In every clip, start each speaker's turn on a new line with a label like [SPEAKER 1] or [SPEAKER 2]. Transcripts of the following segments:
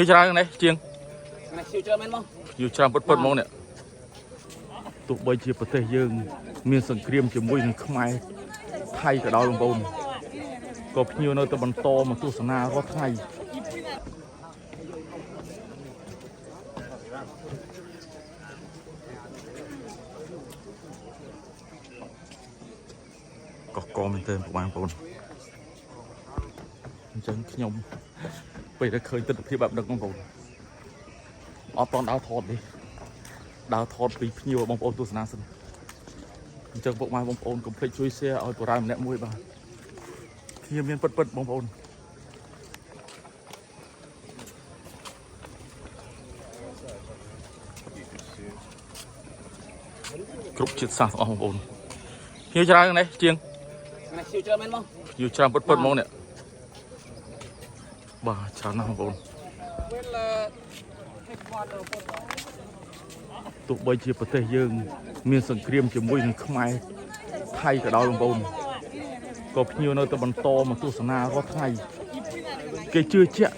[SPEAKER 1] យច្រើននេះជាង
[SPEAKER 2] នេះឈៀវច្រើនមែនបង
[SPEAKER 1] យូរច្រើនពិតពិតហ្មងនេះទោះបីជាប្រទេសយើង មានសង្គ្រាមជាមួយនឹងខ្មែរថៃក៏ដោយបងប្អូនក៏ភ្ញៀវនៅតែបន្តមកទស្សនារាល់ថ្ងៃកកកមែនទែនបងប្អូនអញ្ចឹងខ្ញុំពេលដែលឃើញទស្សនវិជ្ជាបែបនេះបងប្អូនអត់តន់ដើរថតទេដើរថតពីភ្ញៀវឲ្យបងប្អូនទស្សនាសិនអញ្ចឹងពុកម៉ែបងប្អូនកុំភ្លេចជួយ share ឲ្យបរាយម្នាក់មួយបាទភ្ញៀវមានពិតពិតៗបងប្អូនគ្រប់ជាតិសាសន៍ទាំងអស់បងប្អូនភ្ញៀវច្រើនណាស់ជាង
[SPEAKER 2] នេះឈៀវច្រើនមែនបង
[SPEAKER 1] យូរច្រើនពិតពិតហ្មងនេះបាទច្រើនណាស់បងប្អូនទោះបីជាប្រទេសយើង មានសង្គ្រាមជាមួយនឹងខ្មែរថៃក៏ដោយបងប្អូនក៏ភ្ញៀវនៅតែបន្តមកទស្សនារាល់ថ្ងៃគេជឿជាក់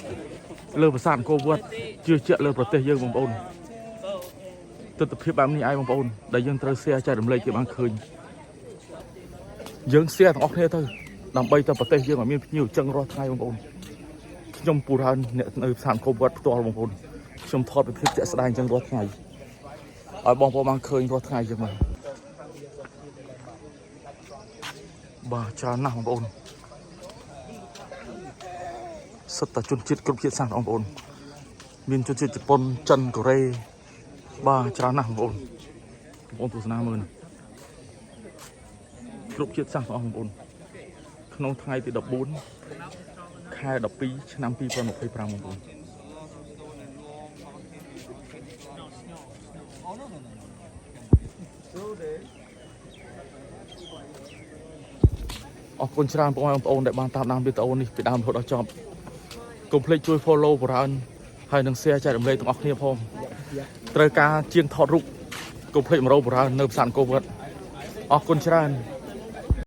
[SPEAKER 1] លើប្រាសាទអង្គរវត្តជឿជាក់លើប្រទេសយើងបងប្អូនទស្សនភាពបែបនេះឯងបងប្អូនដែលយើងត្រូវ share ចែករំលែកគេបានឃើញយើង share ទាំងអស់គ្នាទៅ ដើម្បីទៅប្រទេសយើងឲ្យមានភ្ញៀវចឹងរាល់ថ្ងៃបងប្អូនខ្ញុំពូរើនអ្នកនៅផ្សារអង្គរវត្តផ្ទាល់បងប្អូនខ្ញុំថតពីភាពជាក់ស្ដែងចឹងរាល់ថ្ងៃឲ្យបងប្អូនបានឃើញរាល់ថ្ងៃចឹងបាទបាទច្រើនណាស់បងប្អូនសិតតែជនជាតិគ្រប់ជាតិសាសន៍បងប្អូនមានជនជាតិជប៉ុនចិនកូរ៉េបាទច្រើនណាស់បងប្អូនបងប្អូនទស្សនាមើលណាគ្រប់ជាតិសាសន៍បងប្អូន ក្នុងថ្ងៃទី14ខែ12ឆ្នាំ2025បងប្អូនអរគុណច្រើនបងប្អូនដែលបានតាមដានវីដេអូនេះពីដើមរហូតដល់ចប់កុំភ្លេចជួយ follow បរើនហើយនិង share ចែករំលែកទាំងអស់គ្នាផងត្រូវការជាងថតរូបកុំភ្លេចមករកបរើននៅផ្សារអង្គរវត្តអរគុណច្រើន។